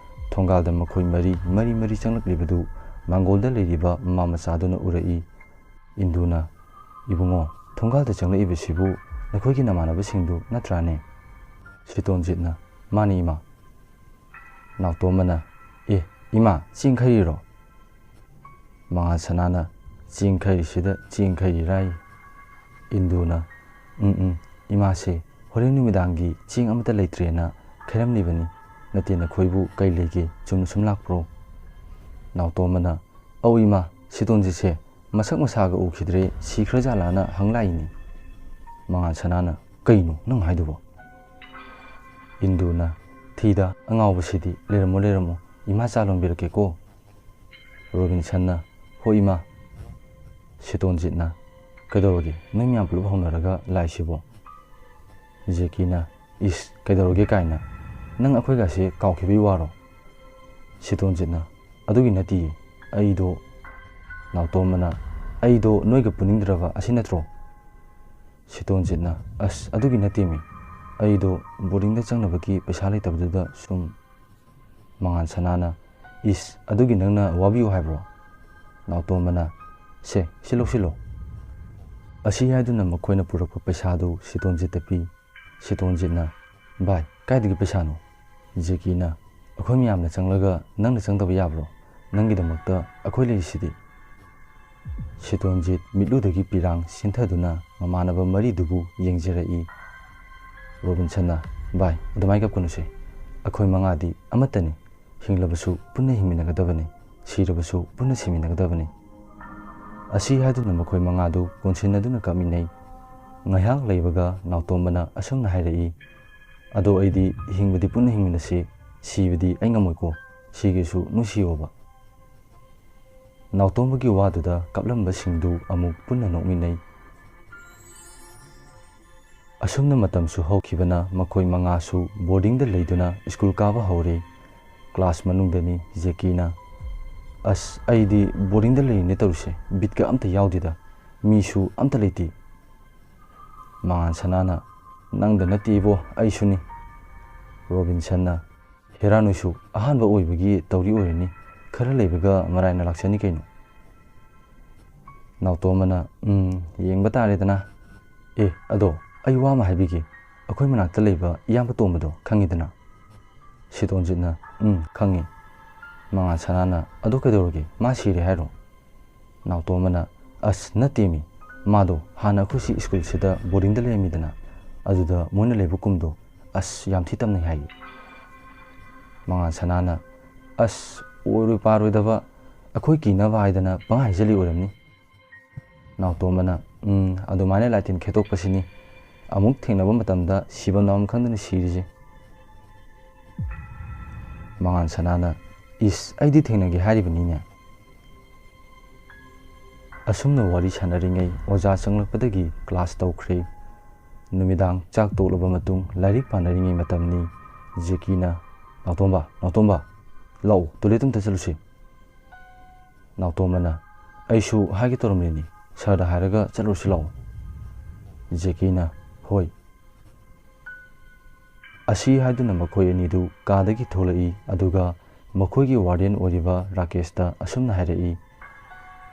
ꯊꯣꯡꯒꯥꯜꯗ ꯃꯈꯣꯏ ꯃꯔꯤ ꯃꯔꯤ ꯃꯔꯤ ꯆꯪꯂꯛꯂꯤꯕꯗꯨ ꯃꯥꯡꯒꯣꯜꯗ ꯂꯩꯔꯤꯕ ꯃꯃꯥ ꯃꯆꯥꯗꯨꯅ ꯎꯔꯛꯏ꯫ ꯏꯟꯗꯨꯅ, "ꯏꯕꯨꯡꯉꯣ, ꯊꯣꯡꯒꯥꯜꯗ ꯆꯪꯂꯛꯏꯕꯁꯤꯕꯨ ꯅꯈꯣꯏꯒꯤ ꯅꯃꯥꯟꯅꯕꯁꯤꯡꯗꯨ ꯅꯠꯇ꯭ꯔꯥꯅꯦ?" ꯁꯦꯇꯣꯟꯖꯤꯠꯅ, "ꯃꯥꯅꯤ, ꯏꯃꯥ"꯫ ꯅꯥꯎꯇꯣꯝꯕꯅ, "ꯑꯦ, ꯏꯃꯥ, ꯆꯦꯡ ꯈꯩꯔꯤꯔꯣ?" ꯃꯉꯥꯜ ꯁꯅꯥꯅ, "ꯆꯦꯡ ꯈꯩꯔꯤꯁꯤꯗ ꯆꯦꯡ ꯈꯩꯔꯤꯔꯥꯏ?" ꯏꯟꯗꯨꯅ, "ꯎꯝ, ꯎꯝ, ꯏꯃꯥꯁꯦ ꯍꯣꯔꯦꯟ ꯅꯨꯃꯤꯗꯥꯡꯒꯤ ꯆꯦꯡ ꯑꯃꯠꯇ ꯂꯩꯇ꯭ꯔꯦꯅ ꯈꯩꯔꯝꯂꯤꯕꯅꯤ꯫ ꯅꯠꯇꯦ, ꯅꯈꯣꯏꯕꯨ ꯀꯩ ꯂꯩꯒꯦ? ꯆꯨꯝꯅ ꯁꯨꯝ ꯂꯥꯛꯄ꯭ꯔꯣ?" ꯅꯥꯎꯇꯣꯝꯕꯅ, "ꯑꯧ ꯏꯃꯥ, ꯁꯤꯇꯣꯟꯖꯤꯠꯁꯦ ꯃꯁꯛ ꯃꯁꯥꯒ ꯎꯈꯤꯗ꯭ꯔꯦ, ꯁꯤꯈ꯭ꯔꯖꯥꯠꯂꯥꯅ ꯍꯪ ꯂꯥꯛꯏꯅꯤ"꯫ ꯃꯉꯥꯜ ꯁꯅꯥꯅ, "ꯀꯩꯅꯣ ꯅꯪ ꯍꯥꯏꯗꯨꯕꯣ?" ꯏꯟꯗꯨꯅ, "ꯊꯤꯗ, ꯑꯉꯥꯎꯕꯁꯤꯗꯤ, ꯂꯩꯔꯝꯃꯣ, ꯂꯩꯔꯝꯃꯣ, ꯏꯃꯥ ꯆꯥ ꯂꯣꯟꯕꯤꯔꯛꯀꯦꯀꯣ"꯫ ꯔꯣꯕꯤꯟꯁꯟꯅ, "ꯍꯣꯏ ꯏꯃꯥ"꯫ ꯁꯤꯇꯣꯟꯖꯤꯠꯅ, "ꯀꯩꯗꯧꯔꯒꯦ, ꯅꯣꯏ ꯃꯌꯥꯝ ꯄꯨꯂꯞ ꯍꯧꯅꯔꯒ ꯂꯥꯛꯏꯁꯤꯕꯣ?" ꯖꯦꯀꯤꯅ, "ꯏꯁ, ꯀꯩꯗꯧꯔꯒꯦ ꯀꯥꯏꯅ, ꯅꯪ ꯑꯩꯈꯣꯏꯒꯁꯦ ꯀꯥꯎꯈꯤꯕꯩ ꯋꯥꯔꯣ?" ꯁꯤꯇꯣꯟꯖꯤꯠꯅ, "ꯑꯗꯨꯒꯤ ꯅꯠꯇꯤꯌꯦ, ꯑꯩꯗꯣ"꯫ ꯅꯥꯎꯇꯣꯝꯕꯅ, "ꯑꯩꯗꯣ ꯅꯣꯏꯒ ꯄꯨꯅꯤꯡꯗ꯭ꯔꯕ ꯑꯁꯤ ꯅꯠꯇ꯭ꯔꯣ?" ꯁꯤꯇꯣꯟꯖꯤꯠꯅ, "ꯑꯁ, ꯑꯗꯨꯒꯤ ꯅꯠꯇꯦꯃꯤ, ꯑꯩꯗꯣ ꯕꯣꯔꯗꯤꯡꯗ ꯆꯪꯅꯕꯒꯤ ꯄꯩꯁꯥ ꯂꯩꯇꯕꯗꯨꯗ ꯁꯨꯝ"꯫ ꯃꯉꯥꯜ ꯁꯅꯥꯅ, "ꯏꯁ, ꯑꯗꯨꯒꯤ ꯅꯪꯅ ꯋꯥꯕꯤꯌꯨ ꯍꯥꯏꯕ꯭ꯔꯣ?" ꯅꯥꯎꯇꯣꯝꯕꯅ, "ꯁꯦ, ꯁꯤ ꯂꯧꯁꯤꯜꯂꯣ"꯫ ꯑꯁꯤ ꯍꯥꯏꯗꯨꯅ ꯃꯈꯣꯏꯅ ꯄꯨꯔꯛꯄ ꯄꯩꯁꯥꯗꯨ ꯁꯤꯇꯣꯟꯖꯤꯠꯇ ꯄꯤ꯫ ꯁꯤꯇꯣꯟꯖꯤꯠꯅ, "ꯚꯥꯏ, ꯀꯥꯏꯗꯒꯤ ꯄꯩꯁꯥꯅꯣ?" ꯖꯦꯀꯤꯅ, "ꯑꯩꯈꯣꯏ ꯃꯌꯥꯝꯅ ꯆꯪꯂꯒ ꯅꯪꯅ ꯆꯪꯗꯕ ꯌꯥꯕ꯭ꯔꯣ? ꯅꯪꯒꯤꯗꯃꯛꯇ ꯑꯩꯈꯣꯏ ꯂꯩꯔꯤꯁꯤꯗꯤ"꯫ ꯁꯤꯇꯣꯟꯖꯤꯠ ꯃꯤꯠꯂꯨꯗꯒꯤ ꯄꯤꯔꯥꯡ ꯁꯤꯟꯊꯗꯨꯅ ꯃꯃꯥꯟꯅꯕ ꯃꯔꯤꯗꯨꯕꯨ ꯌꯦꯡꯖꯔꯛꯏ꯫ ꯔꯣꯕꯤꯟꯁꯟꯅ, "ꯚꯥꯏ, ꯑꯗꯨꯃꯥꯏꯅ ꯀꯞꯀꯅꯨꯁꯦ꯫ ꯑꯩꯈꯣꯏ ꯃꯉꯥꯗꯤ ꯑꯃꯠꯇꯅꯤ꯫ ꯍꯤꯡꯂꯕꯁꯨ ꯄꯨꯟꯅ ꯍꯤꯡꯃꯤꯟꯅꯒꯗꯕꯅꯤ, ꯁꯤꯔꯕꯁꯨ ꯄꯨꯟꯅ ꯁꯤꯃꯤꯟꯅꯒꯗꯕꯅꯤ"꯫ ꯑꯁꯤ ꯍꯥꯏꯗꯨꯅ ꯃꯈꯣꯏ ꯃꯉꯥꯗꯨ ꯀꯣꯟꯁꯤꯟꯅꯗꯨꯅ ꯀꯞꯃꯤꯟꯅꯩ꯫ ꯉꯥꯏꯍꯥꯛ ꯂꯩꯕꯒ ꯅꯥꯎꯇꯣꯝꯕꯅ ꯑꯁꯨꯝꯅ ꯍꯥꯏꯔꯛꯏ, "ꯑꯗꯣ ꯑꯩꯗꯤ ꯍꯤꯡꯕꯗꯤ ꯄꯨꯟꯅ ꯍꯤꯡꯃꯤꯟꯅꯁꯤ, ꯁꯤꯕꯗꯤ ꯑꯩ ꯉꯝꯃꯣꯏꯀꯣ, ꯁꯤꯒꯦꯁꯨ ꯅꯨꯡꯁꯤꯌꯣꯕ"꯫ ꯅꯥꯎꯇꯣꯝꯕꯒꯤ ꯋꯥꯗꯨꯗ ꯀꯞꯂꯝꯕꯁꯤꯡꯗꯨ ꯑꯃꯨꯛ ꯄꯨꯟꯅ ꯅꯣꯛꯃꯤꯟꯅꯩ꯫ ꯑꯁꯨꯝꯅ ꯃꯇꯝꯁꯨ ꯍꯧꯈꯤꯕꯅ ꯃꯈꯣꯏ ꯃꯉꯥꯁꯨ ꯕꯣꯔꯗꯤꯡꯗ ꯂꯩꯗꯨꯅ ꯁ꯭ꯀꯨꯜ ꯀꯥꯕ ꯍꯧꯔꯦ꯫ ꯀ꯭ꯂꯥꯁ ꯃꯅꯨꯡꯗꯅꯤ ꯖꯦꯀꯤꯅ, "ꯑꯁ, ꯑꯩꯗꯤ ꯕꯣꯔꯗꯤꯡꯗ ꯂꯩꯔꯤꯅꯦ ꯇꯧꯔꯤꯁꯦ, ꯕꯤꯠꯀ ꯑꯝꯇ ꯌꯥꯎꯗꯦꯗ, ꯃꯤꯁꯨ ꯑꯝꯇ ꯂꯩꯇꯦ"꯫ ꯃꯉꯥꯟ ꯁꯅꯥꯅ, "ꯅꯪꯗ ꯅꯠꯇꯦ ꯏꯕꯣ, ꯑꯩꯁꯨꯅꯤ"꯫ ꯔꯣꯕꯤꯟꯁꯟꯅ, "ꯍꯦꯔꯥ, ꯅꯣꯏꯁꯨ ꯑꯍꯥꯟꯕ ꯑꯣꯏꯕꯒꯤ ꯇꯧꯔꯤ ꯑꯣꯏꯔꯅꯤ, ꯈꯔ ꯂꯩꯕꯒ ꯃꯔꯥꯏꯅ ꯂꯥꯛꯆꯅꯤ ꯀꯩꯅꯣ"꯫ ꯅꯥꯎꯇꯣꯝꯕꯅ, "ꯎꯝ, ꯌꯦꯡꯕ ꯇꯥꯔꯦꯗꯅ꯫ ꯑꯦ, ꯑꯗꯣ ꯑꯩ ꯋꯥ ꯑꯃ ꯍꯥꯏꯕꯤꯒꯦ, ꯑꯩꯈꯣꯏ ꯃꯅꯥꯛꯇ ꯂꯩꯕ ꯏꯌꯥꯝꯕ ꯇꯣꯝꯕꯗꯣ ꯈꯪꯉꯤꯗꯅ?" ꯁꯤꯇꯣꯟꯖꯤꯠꯅ, "ꯎꯝ, ꯈꯪꯉꯤ"꯫ ꯃꯉꯥꯟ ꯁꯅꯥꯅ, "ꯑꯗꯣ ꯀꯩꯗꯧꯔꯒꯦ, ꯃꯥ ꯁꯤꯔꯦ ꯍꯥꯏꯔꯣ?" ꯅꯥꯎꯇꯣꯝꯕꯅ, "ꯑꯁ, ꯅꯠꯇꯦꯃꯤ, ꯃꯥꯗꯣ ꯍꯥꯟꯅ ꯑꯩꯈꯣꯏ ꯁꯤ ꯁ꯭ꯀꯨꯜꯁꯤꯗ ꯕꯣꯔꯗꯤꯡꯗ ꯂꯩꯔꯝꯃꯤꯗꯅ, ꯑꯗꯨꯗ ꯃꯣꯏꯅ ꯂꯩꯕ ꯀꯨꯝꯗꯣ ꯑꯁ ꯌꯥꯝ ꯊꯤ ꯇꯝꯅꯩ ꯍꯥꯏꯌꯦ"꯫ ꯃꯉꯥꯟ ꯁꯅꯥꯅ, "ꯑꯁ, ꯑꯣꯏꯔꯣꯏ ꯄꯥꯔꯣꯏꯗꯕ, ꯑꯩꯈꯣꯏ ꯀꯤꯅꯕ ꯍꯥꯏꯗꯅ ꯄꯪꯍꯥꯏ ꯍꯥꯏꯖꯜꯂꯤ ꯑꯣꯏꯔꯝꯅꯤ"꯫ ꯅꯥꯎꯇꯣꯝꯕꯅ, "ꯎꯝ, ꯑꯗꯨꯃꯥꯏꯅ ꯂꯥꯏꯇꯤꯟ ꯈꯦꯠꯇꯣꯛꯄꯁꯤꯅꯤ ꯑꯃꯨꯛ ꯊꯦꯡꯅꯕ ꯃꯇꯝꯗ ꯁꯤꯐꯝ ꯅꯥꯐꯝ ꯈꯪꯗꯅ ꯁꯤꯔꯤꯁꯦ"꯫ ꯃꯉꯥꯟ ꯁꯅꯥꯅ, "ꯏꯁ, ꯑꯩꯗꯤ ꯊꯦꯡꯅꯒꯦ ꯍꯥꯏꯔꯤꯕꯅꯤꯅꯦ"꯫ ꯑꯁꯨꯝꯅ ꯋꯥꯔꯤ ꯁꯥꯟꯅꯔꯤꯉꯩ ꯑꯣꯖꯥ ꯆꯪꯂꯛꯄꯗꯒꯤ ꯀ꯭ꯂꯥꯁ ꯇꯧꯈ꯭ꯔꯦ꯫ ꯅꯨꯃꯤꯗꯥꯡ ꯆꯥꯛ ꯇꯣꯛꯂꯕ ꯃꯇꯨꯡ ꯂꯥꯏꯔꯤꯛ ꯄꯥꯅꯔꯤꯉꯩ ꯃꯇꯝꯅꯤ꯫ ꯖꯦꯀꯤꯅ, "ꯅꯥꯎꯇꯣꯝꯕ, ꯅꯥꯎꯇꯣꯝꯕ, ꯂꯥꯛꯑꯣ, ꯇꯣꯏꯂꯦꯠ ꯑꯝꯇ ꯆꯠꯂꯨꯁꯤ"꯫ ꯅꯥꯎꯇꯣꯝꯕꯅ, "ꯑꯩꯁꯨ ꯍꯥꯏꯒꯦ ꯇꯧꯔꯝꯂꯤꯅꯤ, ꯁꯥꯔꯗ ꯍꯥꯏꯔꯒ ꯆꯠꯂꯨꯔꯁꯤ ꯂꯥꯛꯑꯣ"꯫ ꯖꯦꯀꯤꯅ, "ꯍꯣꯏ"꯫ ꯑꯁꯤ ꯍꯥꯏꯗꯨꯅ ꯃꯈꯣꯏ ꯑꯅꯤꯗꯨ ꯀꯥꯗꯒꯤ ꯊꯣꯛꯂꯛꯏ, ꯑꯗꯨꯒ ꯃꯈꯣꯏꯒꯤ ꯋꯥꯔꯗꯦꯟ ꯑꯣꯏꯔꯤꯕ ꯔꯥꯀꯦꯁꯇ ꯑꯁꯨꯝꯅ ꯍꯥꯏꯔꯛꯏ,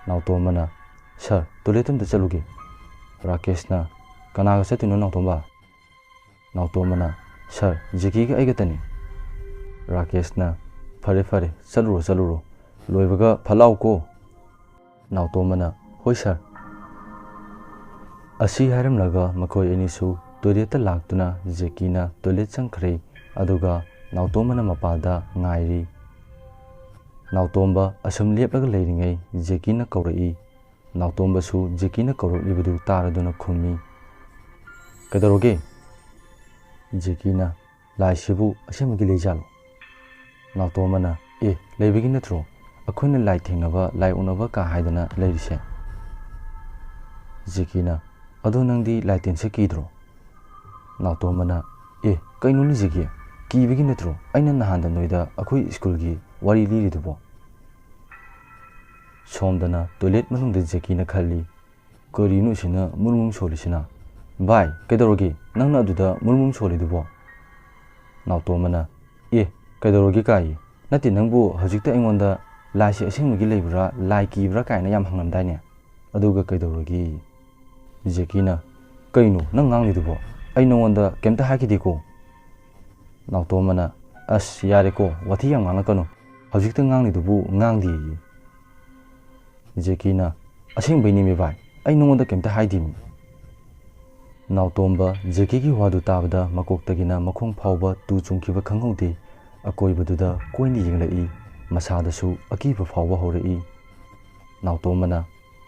ꯅꯥꯎꯇꯣꯝꯕꯅ, "ꯁꯥꯔ, ꯇꯣꯏꯂꯦꯠ ꯑꯝꯇ ꯆꯠꯂꯨꯒꯦ"꯫ ꯔꯥꯀꯦꯁꯅ, "ꯀꯅꯥꯒ ꯆꯠꯇꯣꯏꯅꯣ ꯅꯥꯎꯇꯣꯝꯕ?" ꯅꯥꯎꯇꯣꯝꯕꯅ, "ꯁꯥꯔ, ꯖꯦꯀꯤꯒ ꯑꯩꯒꯇꯅꯤ"꯫ ꯔꯥꯀꯦꯁꯅ, "ꯐꯔꯦ ꯐꯔꯦ, ꯆꯠꯂꯨꯔꯣ ꯆꯠꯂꯨꯔꯣ, ꯂꯣꯏꯕꯒ ꯐꯠ ꯂꯥꯎꯀꯣ꯫" ꯅꯥꯎꯇꯣꯝꯕꯅ, "ꯍꯣꯏ ꯁꯥꯔ꯫" ꯑꯁꯤ ꯍꯥꯏꯔꯝꯂꯒ ꯃꯈꯣꯏ ꯑꯅꯤꯁꯨ ꯇꯣꯏꯂꯦꯠꯇ ꯂꯥꯛꯇꯨꯅ ꯖꯦꯀꯤꯅ ꯇꯣꯏꯂꯦꯠ ꯆꯪꯈ꯭ꯔꯦ꯫ ꯑꯗꯨꯒ ꯅꯥꯎꯇꯣꯝꯕꯅ ꯃꯄꯥꯟꯗ ꯉꯥꯏꯔꯤ꯫ ꯅꯥꯎꯇꯣꯝꯕ ꯑꯁꯨꯝ ꯂꯦꯞꯂꯒ ꯂꯩꯔꯤꯉꯩ ꯖꯦꯀꯤꯅ ꯀꯧꯔꯛꯏ꯫ ꯅꯥꯎꯇꯣꯝꯕꯁꯨ ꯖꯦꯀꯤꯅ ꯀꯧꯔꯛꯂꯤꯕꯗꯨ ꯇꯥꯔꯗꯨꯅ ꯈꯨꯝꯃꯤ꯫ "ꯀꯩꯗꯧꯔꯒꯦ?" ꯖꯦꯀꯤꯅ, "ꯂꯥꯏꯁꯤꯕꯨ ꯑꯁꯦꯡꯕꯒꯤ ꯂꯩꯖꯥꯠꯂꯣ?" ꯅꯥꯎꯇꯣꯝꯕꯅ, "ꯑꯦ, ꯂꯩꯕꯒꯤ ꯅꯠꯇ꯭ꯔꯣ ꯑꯩꯈꯣꯏꯅ ꯂꯥꯏ ꯊꯦꯡꯅꯕ, ꯂꯥꯏ ꯎꯅꯕ ꯀꯥ ꯍꯥꯏꯗꯅ ꯂꯩꯔꯤꯁꯦ?" ꯖꯦꯀꯤꯅ, "ꯑꯗꯣ ꯅꯪꯗꯤ ꯂꯥꯏ ꯇꯤꯟꯁꯦ ꯀꯤꯗ꯭ꯔꯣ?" ꯅꯥꯎꯇꯣꯝꯕꯅ, "ꯑꯦ, ꯀꯩꯅꯣꯅꯦ ꯖꯦꯀꯤ, ꯀꯤꯕꯒꯤ ꯅꯠꯇ꯭ꯔꯣ ꯑꯩꯅ ꯅꯍꯥꯟꯗ ꯅꯣꯏꯗ ꯑꯩꯈꯣꯏ ꯁ꯭ꯀꯨꯜꯒꯤ ꯋꯥꯔꯤ ꯂꯤꯔꯤꯗꯨꯕꯣ?" ꯁꯣꯝꯗꯅ ꯇꯣꯏꯂꯦꯠ ꯃꯅꯨꯡꯗ ꯖꯦꯀꯤꯅ ꯈꯜꯂꯤ, "ꯀꯔꯤꯅꯣ ꯑꯁꯤꯅ ꯃꯨꯔꯨꯝ ꯃꯨꯔꯨꯝ ꯁꯣꯜꯂꯤꯁꯤꯅ? ꯚꯥꯏ, ꯀꯩꯗꯧꯔꯒꯦ ꯅꯪꯅ ꯑꯗꯨꯗ ꯃꯨꯔꯨꯝ ꯃꯨꯔꯨꯝ ꯁꯣꯜꯂꯤꯗꯨꯕꯣ?" ꯅꯥꯎꯇꯣꯝꯕꯅ, "ꯑꯦ, ꯀꯩꯗꯧꯔꯒꯦ ꯀꯥꯏꯌꯦ? ꯅꯠꯇꯦ, ꯅꯪꯕꯨ ꯍꯧꯖꯤꯛꯇ ꯑꯩꯉꯣꯟꯗ ꯂꯥꯏꯁꯦ ꯑꯁꯦꯡꯕꯒꯤ ꯂꯩꯕ꯭ꯔꯥ, ꯂꯥꯏ ꯀꯤꯕ꯭ꯔꯥ ꯀꯥꯏꯅ ꯌꯥꯝ ꯍꯪꯂꯝꯗꯥꯏꯅꯦ? ꯑꯗꯨꯒ ꯀꯩꯗꯧꯔꯒꯦ?" ꯖꯦꯀꯤꯅ, "ꯀꯩꯅꯣ ꯅꯪ ꯉꯥꯡꯂꯤꯗꯨꯕꯣ? ꯑꯩ ꯅꯉꯣꯟꯗ ꯀꯩꯝꯇ ꯍꯥꯏꯈꯤꯗꯦꯀꯣ?" ꯅꯥꯎꯇꯣꯝꯕꯅ, "ꯑꯁ, ꯌꯥꯔꯦꯀꯣ, ꯋꯥꯊꯤ ꯌꯥꯝ ꯉꯥꯡꯂꯛꯀꯅꯨ꯫ ꯍꯧꯖꯤꯛꯇ ꯉꯥꯡꯂꯤꯗꯨꯕꯨ ꯉꯥꯡꯗꯦꯌꯦ꯫" ꯖꯦꯀꯤꯅ, "ꯑꯁꯦꯡꯕꯩꯅꯦꯃꯤ ꯚꯥꯏ, ꯑꯩ ꯅꯉꯣꯟꯗ ꯀꯩꯝꯇ ꯍꯥꯏꯗꯦꯃꯤ꯫" ꯅꯥꯎꯇꯣꯝꯕ ꯖꯦꯀꯤꯒꯤ ꯋꯥꯗꯨ ꯇꯥꯕꯗ ꯃꯀꯣꯛꯇꯒꯤꯅ ꯃꯈꯣꯡ ꯐꯥꯎꯕ ꯇꯨ ꯆꯨꯡꯈꯤꯕ ꯈꯪꯍꯧꯗꯦ꯫ ꯑꯀꯣꯏꯕꯗꯨꯗ ꯀꯣꯏꯅ ꯌꯦꯡꯂꯛꯏ꯫ ꯃꯁꯥꯗꯁꯨ ꯑꯀꯤꯕ ꯐꯥꯎꯕ ꯍꯧꯔꯛꯏ꯫ ꯅꯥꯎꯇꯣꯝꯕꯅ,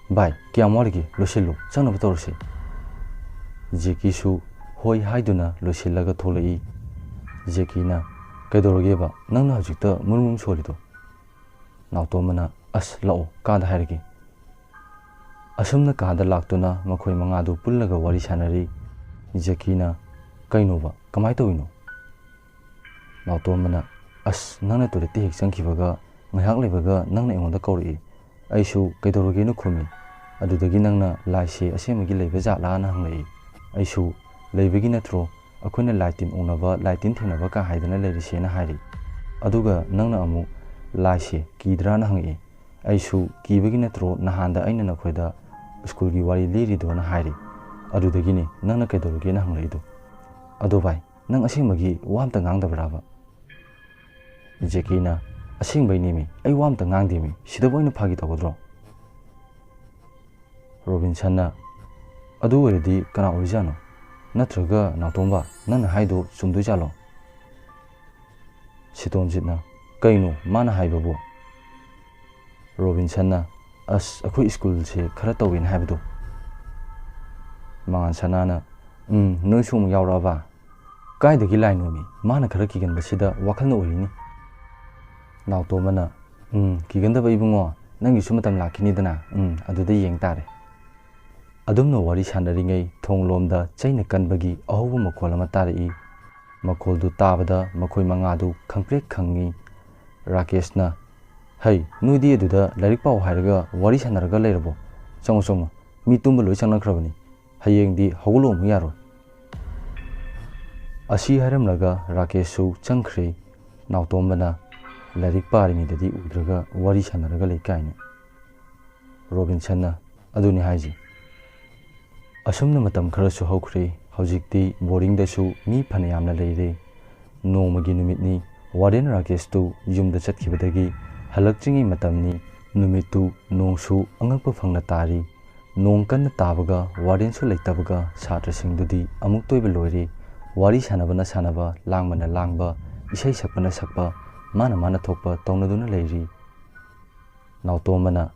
"ꯚꯥꯏ, ꯀꯌꯥꯝ ꯋꯥꯠꯂꯤꯒꯦ? ꯂꯣꯏꯁꯤꯜꯂꯨ, ꯆꯪꯅꯕ ꯇꯧꯔꯁꯤ꯫" ꯖꯦꯀꯤꯁꯨ ꯍꯣꯏ ꯍꯥꯏꯗꯨꯅ ꯂꯣꯏꯁꯤꯜꯂꯒ ꯊꯣꯛꯂꯛꯏ꯫ ꯖꯦꯀꯤꯅ, "ꯀꯩꯗꯧꯔꯒꯦꯕ ꯅꯪꯅ ꯍꯧꯖꯤꯛꯇ ꯃꯨꯔꯨꯝ ꯃꯨꯔꯨꯝ ꯁꯣꯜꯂꯤꯗꯣ?" ꯅꯥꯎꯇꯣꯝꯕꯅ, "ꯑꯁ, ꯂꯥꯛꯑꯣ, ꯀꯥꯗ ꯍꯥꯏꯔꯒꯦ꯫" ꯑꯁꯨꯝꯅ ꯀꯥꯗ ꯂꯥꯛꯇꯨꯅ ꯃꯈꯣꯏ ꯃꯉꯥꯗꯨ ꯄꯨꯜꯂꯒ ꯋꯥꯔꯤ ꯁꯥꯟꯅꯔꯤ꯫ ꯖꯦꯀꯤꯅ, "ꯀꯩꯅꯣꯕ? ꯀꯃꯥꯏ ꯇꯧꯔꯤꯅꯣ?" ꯅꯥꯎꯇꯣꯝꯕꯅ, "ꯑꯁ, ꯅꯪꯅ ꯇꯣꯏꯂꯦꯠꯇ ꯍꯦꯛ ꯆꯪꯈꯤꯕꯒ ꯉꯥꯏꯍꯥꯛ ꯂꯩꯕꯒ ꯅꯪꯅ ꯑꯩꯉꯣꯟꯗ ꯀꯧꯔꯛꯏ꯫ ꯑꯩꯁꯨ ꯀꯩꯗꯧꯔꯒꯦꯅ ꯈꯨꯝꯃꯤ꯫ ꯑꯗꯨꯗꯒꯤ ꯅꯪꯅ ꯂꯥꯏꯁꯦ ꯑꯁꯦꯡꯕꯒꯤ ꯂꯩꯕ ꯖꯥꯠꯂꯥꯅ ꯍꯪꯂꯛꯏ꯫ ꯑꯩꯁꯨ ꯂꯩꯕꯒꯤ ꯅꯠꯇ꯭ꯔꯣ ꯑꯩꯈꯣꯏꯅ ꯂꯥꯏ ꯇꯤꯟ ꯎꯅꯕ, ꯂꯥꯏ ꯇꯤꯟ ꯊꯦꯡꯅꯕ ꯀꯥ ꯍꯥꯏꯗꯅ ꯂꯩꯔꯤꯁꯦꯅ ꯍꯥꯏꯔꯤ꯫ ꯑꯗꯨꯒ ꯅꯪꯅ ꯑꯃꯨꯛ ꯂꯥꯏꯁꯦ ꯀꯤꯗ꯭ꯔꯥꯅ ꯍꯪꯉꯛꯏ꯫ ꯑꯩꯁꯨ ꯀꯤꯕꯒꯤ ꯅꯠꯇ꯭ꯔꯣ ꯅꯍꯥꯟꯗ ꯑꯩꯅ ꯅꯈꯣꯏꯗ ꯁ꯭ꯀꯨꯜꯒꯤ ꯋꯥꯔꯤ ꯂꯤꯔꯤꯗꯣꯅ ꯍꯥꯏꯔꯤ꯫ ꯑꯗꯨꯗꯒꯤꯅꯤ ꯅꯪꯅ ꯀꯩꯗꯧꯔꯒꯦꯅ ꯍꯪꯂꯛꯏꯗꯣ꯫ ꯑꯗꯣ ꯚꯥꯏ, ꯅꯪ ꯑꯁꯦꯡꯕꯒꯤ ꯋꯥ ꯑꯝꯇ ꯉꯥꯡꯗꯕ꯭ꯔꯥꯕ?" ꯖꯦꯀꯤꯅ, "ꯑꯁꯦꯡꯕꯩꯅꯦꯃꯤ, ꯑꯩ ꯋꯥ ꯑꯝꯇ ꯉꯥꯡꯗꯦꯃꯤ, ꯁꯤꯗꯕꯨ ꯑꯩꯅ ꯐꯥꯒꯤ ꯇꯧꯒꯗ꯭ꯔꯣ?" ꯔꯣꯕꯤꯟꯁꯟꯅ, "ꯑꯗꯨ ꯑꯣꯏꯔꯗꯤ ꯀꯅꯥ ꯑꯣꯏꯖꯥꯠꯅꯣ? ꯅꯠꯇ꯭ꯔꯒ ꯅꯥꯎꯇꯣꯝꯕ, ꯅꯪꯅ ꯍꯥꯏꯗꯣ ꯆꯨꯝꯗꯣꯏꯖꯥꯠꯂꯣ?" ꯁꯤꯇꯣꯝꯖꯤꯠꯅ, "ꯀꯩꯅꯣ ꯃꯥꯅ ꯍꯥꯏꯕꯕꯨ?" ꯔꯣꯕꯤꯟꯁꯟꯅ, "ꯑꯁ, ꯑꯩꯈꯣꯏ ꯁ꯭ꯀꯨꯜꯁꯦ ꯈꯔ ꯇꯧꯋꯦꯅ ꯍꯥꯏꯕꯗꯣ?" ꯃꯉꯥꯟ ꯁꯅꯥꯅ, "ꯎꯝ, ꯅꯣꯏꯁꯨ ꯑꯃꯨꯛ ꯌꯥꯎꯔꯛꯑꯕ? ꯀꯥꯏꯗꯒꯤ ꯂꯥꯏꯅꯣꯃꯤ? ꯃꯥꯅ ꯈꯔ ꯀꯤꯒꯟꯕꯁꯤꯗ ꯋꯥꯈꯜꯅ ꯑꯣꯏꯔꯤꯅꯤ꯫" ꯅꯥꯎꯇꯣꯝꯕꯅ, "ꯎꯝ, ꯀꯤꯒꯟꯗꯕ ꯏꯕꯨꯡꯉꯣ, ꯅꯪꯒꯤꯁꯨ ꯃꯇꯝ ꯂꯥꯛꯈꯤꯅꯤꯗꯅ, ꯎꯝ, ꯑꯗꯨꯗ ꯌꯦꯡ ꯇꯥꯔꯦ꯫" ꯑꯗꯨꯝꯅ ꯋꯥꯔꯤ ꯁꯥꯟꯅꯔꯤꯉꯩ ꯊꯣꯡꯂꯣꯝꯗ ꯆꯩꯅ ꯀꯟꯕꯒꯤ ꯑꯍꯧꯕ ꯃꯈꯣꯜ ꯑꯃ ꯇꯥꯔꯛꯏ꯫ ꯃꯈꯣꯜꯗꯨ ꯇꯥꯕꯗ ꯃꯈꯣꯏ ꯃꯉꯥꯗꯨ ꯈꯪꯄ꯭ꯔꯦꯛ ꯈꯪꯉꯤ꯫ ꯔꯥꯀꯦꯁꯅ, "ꯍꯩ, ꯅꯣꯏꯗꯤ ꯑꯗꯨꯗ ꯂꯥꯏꯔꯤꯛ ꯄꯥꯎ ꯍꯥꯏꯔꯒ ꯋꯥꯔꯤ ꯁꯥꯟꯅꯔꯒ ꯂꯩꯔꯕꯣ? ꯆꯪꯉꯣ, ꯆꯪꯉꯣ, ꯃꯤ ꯇꯨꯝꯕ ꯂꯣꯏ ꯆꯪꯅꯈ꯭ꯔꯕꯅꯤ꯫ ꯍꯌꯦꯡꯗꯤ ꯍꯧꯒꯠꯂꯛꯑꯣ ꯑꯃꯨꯛ ꯌꯥꯔꯣꯏ꯫" ꯑꯁꯤ ꯍꯥꯏꯔꯝꯂꯒ ꯔꯥꯀꯦꯁꯁꯨ ꯆꯪꯈ꯭ꯔꯦ꯫ ꯅꯥꯎꯇꯣꯝꯕꯅ, "ꯂꯥꯏꯔꯤꯛ ꯄꯥꯔꯤꯉꯩꯗꯗꯤ ꯎꯗ꯭ꯔꯒ ꯋꯥꯔꯤ ꯁꯥꯟꯅꯔꯒ ꯂꯩ ꯀꯥꯏꯅ꯫" ꯔꯣꯕꯤꯟꯁꯟꯅ, "ꯑꯗꯨꯅꯤ ꯍꯥꯏꯁꯦ꯫" ꯑꯁꯨꯝꯅ ꯃꯇꯝ ꯈꯔꯁꯨ ꯍꯧꯈ꯭ꯔꯦ꯫ ꯍꯧꯖꯤꯛꯇꯤ ꯕꯣꯔꯗꯤꯡꯗꯁꯨ ꯃꯤ ꯐꯅꯌꯥꯝꯅ ꯂꯩꯔꯦ꯫ ꯅꯣꯡꯃꯒꯤ ꯅꯨꯃꯤꯠꯅꯤ꯫ ꯋꯥꯔꯗꯦꯟ ꯔꯥꯀꯦꯁꯇꯨ ꯌꯨꯝꯗ ꯆꯠꯈꯤꯕꯗꯒꯤ ꯍꯜꯂꯛꯇ꯭ꯔꯤꯉꯩ ꯃꯇꯝꯅꯤ꯫ ꯅꯨꯃꯤꯠꯇꯨ ꯅꯣꯡꯁꯨ ꯑꯉꯛꯄ ꯐꯪꯅ ꯇꯥꯔꯤ꯫ ꯅꯣꯡ ꯀꯟꯅ ꯇꯥꯕꯒ ꯋꯥꯔꯗꯦꯟꯁꯨ ꯂꯩꯇꯕꯒ ꯁꯥꯇ꯭ꯔꯁꯤꯡꯗꯨꯗꯤ ꯑꯃꯨꯛꯇ ꯑꯣꯏꯕ ꯂꯣꯏꯔꯦ꯫ ꯋꯥꯔꯤ ꯁꯥꯟꯅꯕꯅ ꯁꯥꯟꯅꯕ, ꯂꯥꯡꯕꯅ ꯂꯥꯡꯕ, ꯏꯁꯩ ꯁꯛꯄꯅ ꯁꯛꯄ, ꯃꯥꯅ ꯃꯥꯅ ꯊꯣꯛꯄ ꯇꯧꯅꯗꯨꯅ ꯂꯩꯔꯤ꯫ ꯅꯥꯎꯇꯣꯝꯕꯅ,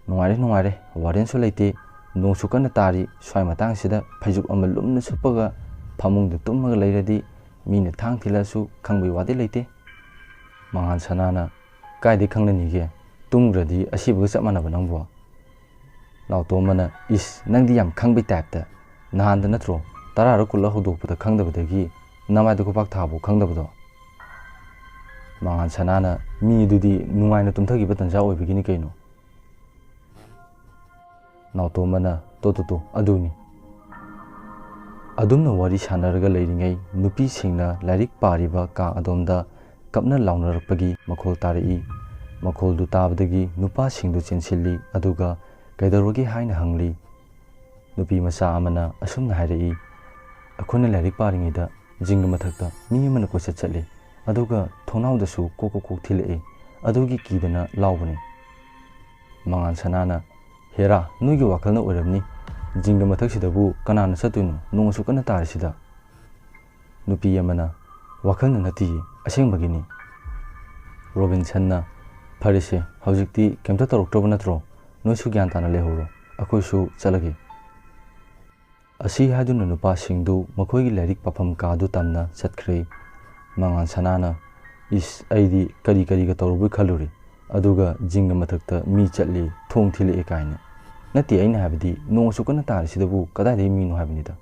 "ꯅꯨꯡꯉꯥꯏꯔꯦ, ꯅꯨꯡꯉꯥꯏꯔꯦ, ꯋꯥꯔꯗꯦꯟꯁꯨ ꯂꯩꯇꯦ, ꯅꯣꯡꯁꯨ ꯀꯟꯅ ꯇꯥꯔꯤ, ꯁ꯭ꯋꯥꯏ ꯃꯇꯥꯡꯁꯤꯗ ꯐꯩꯖꯨꯞ ꯑꯃ ꯂꯨꯝꯅ ꯁꯨꯞꯄꯒ ꯐꯃꯨꯡꯗ ꯇꯨꯝꯃꯒ ꯂꯩꯔꯗꯤ ꯃꯤꯅ ꯊꯥꯡ ꯊꯤꯜꯂꯛꯑꯁꯨ ꯈꯪꯕꯩ ꯋꯥꯗꯤ ꯂꯩꯇꯦ꯫" ꯃꯉꯥꯟ ꯁꯅꯥꯅ, "ꯀꯥꯏꯗꯩ ꯈꯪꯅꯅꯤꯒꯦ? ꯇꯨꯝꯈ꯭ꯔꯗꯤ ꯑꯁꯤꯕꯒ ꯆꯞ ꯃꯥꯟꯅꯕ ꯅꯪꯕꯣ?" ꯅꯥꯎꯇꯣꯝꯕꯅ, "ꯏꯁ, ꯅꯪꯗꯤ ꯌꯥꯝ ꯈꯪꯕꯩ ꯇꯥꯏꯞꯇ꯫ ꯅꯍꯥꯟꯗ ꯅꯠꯇ꯭ꯔꯣ ꯇꯔꯥꯔ ꯀꯨꯜꯂ ꯍꯧꯗꯣꯛꯄꯗ ꯈꯪꯗꯕꯗꯒꯤ ꯅꯃꯥꯏꯗ ꯈꯨꯄꯥꯛ ꯊꯥꯕꯐꯥꯎ ꯈꯪꯗꯕꯗꯣ?" ꯃꯉꯥꯟ ꯁꯅꯥꯅ, "ꯃꯤꯗꯨꯗꯤ ꯅꯨꯡꯉꯥꯏꯅ ꯇꯨꯝꯊꯈꯤꯕ ꯇꯟꯖꯥ ꯑꯣꯏꯕꯒꯤꯅꯤ ꯀꯩꯅꯣ꯫" ꯅꯥꯎꯇꯣꯝꯕꯅ, "ꯇꯣ, ꯇꯣ, ꯇꯣ, ꯑꯗꯨꯅꯤ꯫" ꯑꯗꯨꯝꯅ ꯋꯥꯔꯤ ꯁꯥꯟꯅꯔꯒ ꯂꯩꯔꯤꯉꯩ ꯅꯨꯄꯤꯁꯤꯡꯅ ꯂꯥꯏꯔꯤꯛ ꯄꯥꯔꯤꯕ ꯀꯥ ꯑꯗꯣꯝꯗ ꯀꯞꯅ ꯂꯥꯎꯅꯔꯛꯄꯒꯤ ꯃꯈꯣꯜ ꯇꯥꯔꯛꯏ꯫ ꯃꯈꯣꯜꯗꯨ ꯇꯥꯕꯗꯒꯤ ꯅꯨꯄꯥꯁꯤꯡꯗꯨ ꯆꯦꯟꯁꯤꯜꯂꯤ, ꯑꯗꯨꯒ "ꯀꯩꯗꯧꯔꯒꯦ?" ꯍꯥꯏꯅ ꯍꯪꯂꯤ꯫ ꯅꯨꯄꯤ ꯃꯆꯥ ꯑꯃꯅ ꯑꯁꯨꯝꯅ ꯍꯥꯏꯔꯛꯏ, "ꯑꯩꯈꯣꯏꯅ ꯂꯥꯏꯔꯤꯛ ꯄꯥꯔꯤꯉꯩꯗ ꯖꯤꯡꯒ ꯃꯊꯛꯇ ꯃꯤ ꯑꯃꯅ ꯀꯣꯏꯆꯠ ꯆꯠꯂꯤ, ꯑꯗꯨꯒ ꯊꯣꯡꯅꯥꯎꯗꯁꯨ ꯀꯣꯛ ꯀꯣꯛ ꯀꯣꯛ ꯊꯤꯜꯂꯛꯏ꯫ ꯑꯗꯨꯒꯤ ꯀꯤꯗꯅ ꯂꯥꯎꯕꯅꯤ꯫ ꯃꯉꯥꯟ ꯁꯅꯥꯅ, "ꯍꯦꯔꯥ, ꯅꯣꯏꯒꯤ ꯋꯥꯈꯜꯅ ꯑꯣꯏꯔꯝꯅꯤ꯫ ꯖꯤꯡꯒ ꯃꯊꯛꯁꯤꯗꯕꯨ ꯀꯅꯥꯅ ꯆꯠꯇꯣꯏꯅꯣ, ꯅꯣꯡ ꯑꯁꯨꯛ ꯀꯟꯅ ꯇꯥꯔꯤꯁꯤꯗ?" ꯅꯨꯄꯤ ꯑꯃꯅ, "ꯋꯥꯈꯜꯅ ꯅꯠꯇꯤꯌꯦ, ꯑꯁꯦꯡꯕꯒꯤꯅꯤ꯫" ꯔꯣꯕꯤꯟꯁꯟꯅ, "ꯐꯔꯦꯁꯦ, ꯍꯧꯖꯤꯛꯇꯤ ꯀꯩꯝꯇ ꯇꯧꯔꯛꯇ꯭ꯔꯕ ꯅꯠꯇ꯭ꯔꯣ? ꯅꯣꯏꯁꯨ ꯒ꯭ꯌꯥꯟ ꯇꯥꯅ ꯂꯩꯍꯧꯔꯣ, ꯑꯩꯈꯣꯏꯁꯨ ꯆꯠꯂꯒꯦ꯫" ꯑꯁꯤ ꯍꯥꯏꯗꯨꯅ ꯅꯨꯄꯥꯁꯤꯡꯗꯨ ꯃꯈꯣꯏꯒꯤ ꯂꯥꯏꯔꯤꯛ ꯄꯥꯐꯝ ꯀꯥꯗꯨ ꯇꯝꯅ ꯆꯠꯈ꯭ꯔꯦ꯫ ꯃꯉꯥꯟ ꯁꯅꯥꯅ, "ꯏꯁ, ꯑꯩꯗꯤ ꯀꯔꯤ ꯀꯔꯤꯒ ꯇꯧꯔꯨꯕꯣꯏ ꯈꯜꯂꯨꯔꯦ꯫ ꯑꯗꯨꯒ ꯖꯤꯡꯒ ꯃꯊꯛꯇ ꯃꯤ ꯆꯠꯂꯤ, ꯊꯣꯡ ꯊꯤꯜꯂꯛꯑꯦ ꯀꯥꯏꯅ꯫ ꯅꯠꯇꯦ, ꯑꯩꯅ ꯍꯥꯏꯕꯗꯤ ꯅꯣꯡ ꯑꯁꯨꯛ ꯀꯟꯅ ꯇꯥꯔꯤꯁꯤꯗꯕꯨ ꯀꯗꯥꯏꯗꯒꯤ ꯃꯤꯅꯣ ꯍꯥꯏꯕꯅꯤꯗ꯫"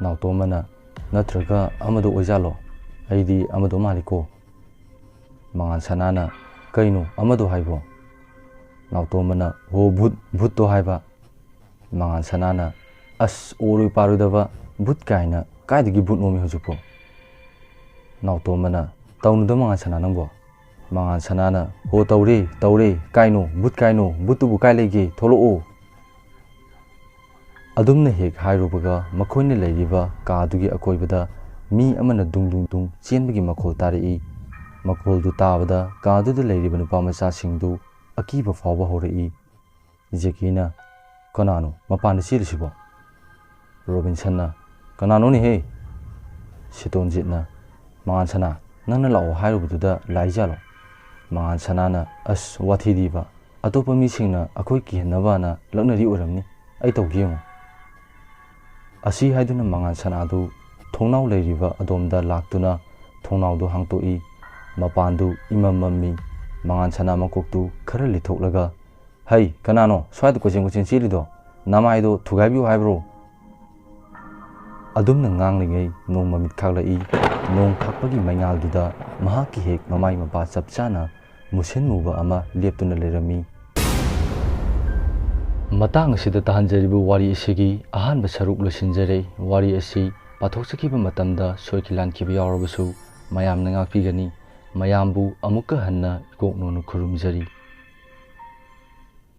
ꯅꯥꯎꯇꯣꯝꯕꯅ, "ꯅꯠꯇ꯭ꯔꯒ ꯑꯃꯗꯣ ꯑꯣꯏꯖꯥꯠꯂꯣ? ꯑꯩꯗꯤ ꯑꯃꯗꯣ ꯃꯥꯜꯂꯤꯀꯣ꯫" ꯃꯉꯥꯟ ꯁꯅꯥꯅ, "ꯀꯩꯅꯣ ꯑꯃꯗꯣ ꯍꯥꯏꯕꯣ?" ꯅꯥꯎꯇꯣꯝꯕꯅ, "ꯍꯣ, ꯚꯨꯠ, ꯚꯨꯠꯇꯣ ꯍꯥꯏꯕ꯫" ꯃꯉꯥꯟ ꯁꯅꯥꯅ, "ꯑꯁ, ꯑꯣꯏꯔꯣꯏ ꯄꯥꯔꯣꯏꯗꯕ, ꯚꯨꯠ ꯀꯥꯏꯅ, ꯀꯥꯏꯗꯒꯤ ꯚꯨꯠꯅꯣꯃꯤ ꯍꯧꯖꯤꯛꯄꯣ?" ꯅꯥꯎꯇꯣꯝꯕꯅ, "ꯇꯧꯅꯨꯗ ꯃꯉꯥꯟ ꯁꯅꯥ ꯅꯪꯕꯣ꯫" ꯃꯉꯥꯟ ꯁꯅꯥꯅ, "ꯍꯣ, ꯇꯧꯔꯦ, ꯇꯧꯔꯦ, ꯀꯥꯏꯅꯣ, ꯚꯨꯠ ꯀꯥꯏꯅꯣ, ꯚꯨꯠꯇꯨꯕꯨ ꯀꯥꯏ ꯂꯩꯒꯦ, ꯊꯣꯛꯂꯛꯑꯣ꯫" ꯑꯗꯨꯝꯅ ꯍꯦꯛ ꯍꯥꯏꯔꯨꯕꯒ ꯃꯈꯣꯏꯅ ꯂꯩꯔꯤꯕ ꯀꯥꯗꯨꯒꯤ ꯑꯀꯣꯏꯕꯗ ꯃꯤ ꯑꯃꯅ ꯗꯨꯡ ꯗꯨꯡ ꯗꯨꯡ ꯆꯦꯟꯕꯒꯤ ꯃꯈꯣꯜ ꯇꯥꯔꯛꯏ꯫ ꯃꯈꯣꯜꯗꯨ ꯇꯥꯕꯗ ꯀꯥꯗꯨꯗ ꯂꯩꯔꯤꯕ ꯅꯨꯄꯥ ꯃꯆꯥꯁꯤꯡꯗꯨ ꯑꯀꯤꯕ ꯐꯥꯎꯕ ꯍꯧꯔꯛꯏ꯫ ꯖꯦꯀꯤꯅ, "ꯀꯅꯥꯅꯣ ꯃꯄꯥꯟꯗ ꯆꯦꯜꯂꯤꯁꯤꯕꯣ?" ꯔꯣꯕꯤꯟꯁꯟꯅ, "ꯀꯅꯥꯅꯣꯅꯦꯍꯦ?" ꯁꯤꯇꯣꯟꯖꯤꯠꯅ, "ꯃꯉꯥꯟ ꯁꯅꯥ, ꯅꯪꯅ ꯂꯥꯛꯑꯣ ꯍꯥꯏꯔꯨꯕꯗꯨꯗ ꯂꯥꯛꯏꯖꯥꯠꯂꯣ?" ꯃꯉꯥꯟ ꯁꯅꯥꯅ, "ꯑꯁ, ꯋꯥꯊꯤꯗꯤꯕ, ꯑꯇꯣꯞꯄ ꯃꯤꯁꯤꯡꯅ ꯑꯩꯈꯣꯏ ꯀꯤꯍꯟꯅꯕꯅ ꯂꯛꯅꯔꯤ ꯑꯣꯏꯔꯝꯅꯤ, ꯑꯩ ꯇꯧꯒꯦ ꯌꯦꯡꯉꯨ꯫" ꯑꯁꯤ ꯍꯥꯏꯗꯨꯅ ꯃꯉꯥꯟ ꯁꯅꯥꯗꯨ ꯊꯣꯡꯅꯥꯎ ꯂꯩꯔꯤꯕ ꯑꯗꯣꯝꯗ ꯂꯥꯛꯇꯨꯅ ꯊꯣꯡꯅꯥꯎꯗꯨ ꯍꯥꯡꯇꯣꯛꯏ꯫ ꯃꯄꯥꯟꯗꯨ ꯏꯃꯝ ꯃꯝꯃꯤ꯫ ꯃꯉꯥꯟ ꯁꯅꯥ ꯃꯀꯣꯛꯇꯨ ꯈꯔ ꯂꯤꯊꯣꯛꯂꯒ, "ꯍꯩ, ꯀꯅꯥꯅꯣ ꯁ꯭ꯋꯥꯏꯗ ꯀꯣꯏꯆꯦꯟ ꯀꯣꯏꯆꯦꯟ ꯆꯦꯜꯂꯤꯗꯣ? ꯅꯃꯥꯏꯗꯣ ꯊꯨꯒꯥꯏꯕꯤꯌꯨ ꯍꯥꯏꯕ꯭ꯔꯣ?" ꯑꯗꯨꯝꯅ ꯉꯥꯡꯂꯤꯉꯩ ꯅꯣꯡ ꯃꯃꯤꯠ ꯈꯥꯛꯂꯛꯏ꯫ ꯅꯣꯡ ꯈꯥꯛꯄꯒꯤ ꯃꯩꯉꯥꯜꯗꯨꯗ ꯃꯍꯥꯛꯀꯤ ꯍꯦꯛ ꯃꯃꯥꯏ ꯃꯄꯥ ꯆꯞ ꯆꯥꯅ ꯃꯨꯁꯤꯟ ꯃꯨꯕ ꯑꯃ ꯂꯦꯞꯇꯨꯅ ꯂꯩꯔꯝꯃꯤ꯫ ꯃꯇꯥꯡ ꯑꯁꯤꯗ ꯇꯥꯍꯟꯖꯔꯤꯕ ꯋꯥꯔꯤ ꯑꯁꯤꯒꯤ ꯑꯍꯥꯟꯕ ꯁꯔꯨꯛ ꯂꯣꯏꯁꯤꯟꯖꯔꯦ꯫ ꯋꯥꯔꯤ ꯑꯁꯤ ꯄꯥꯊꯣꯛꯆꯈꯤꯕ ꯃꯇꯝꯗ ꯁꯣꯏꯈꯤ ꯂꯥꯟꯈꯤꯕ ꯌꯥꯎꯔꯕꯁꯨ ꯃꯌꯥꯝꯅ ꯉꯥꯛꯄꯤꯒꯅꯤ꯫ ꯃꯌꯥꯝꯕꯨ ꯑꯃꯨꯛꯀ ꯍꯟꯅ ꯏꯀꯣꯛ ꯅꯧꯅ ꯈꯨꯔꯨꯝꯖꯔꯤ꯫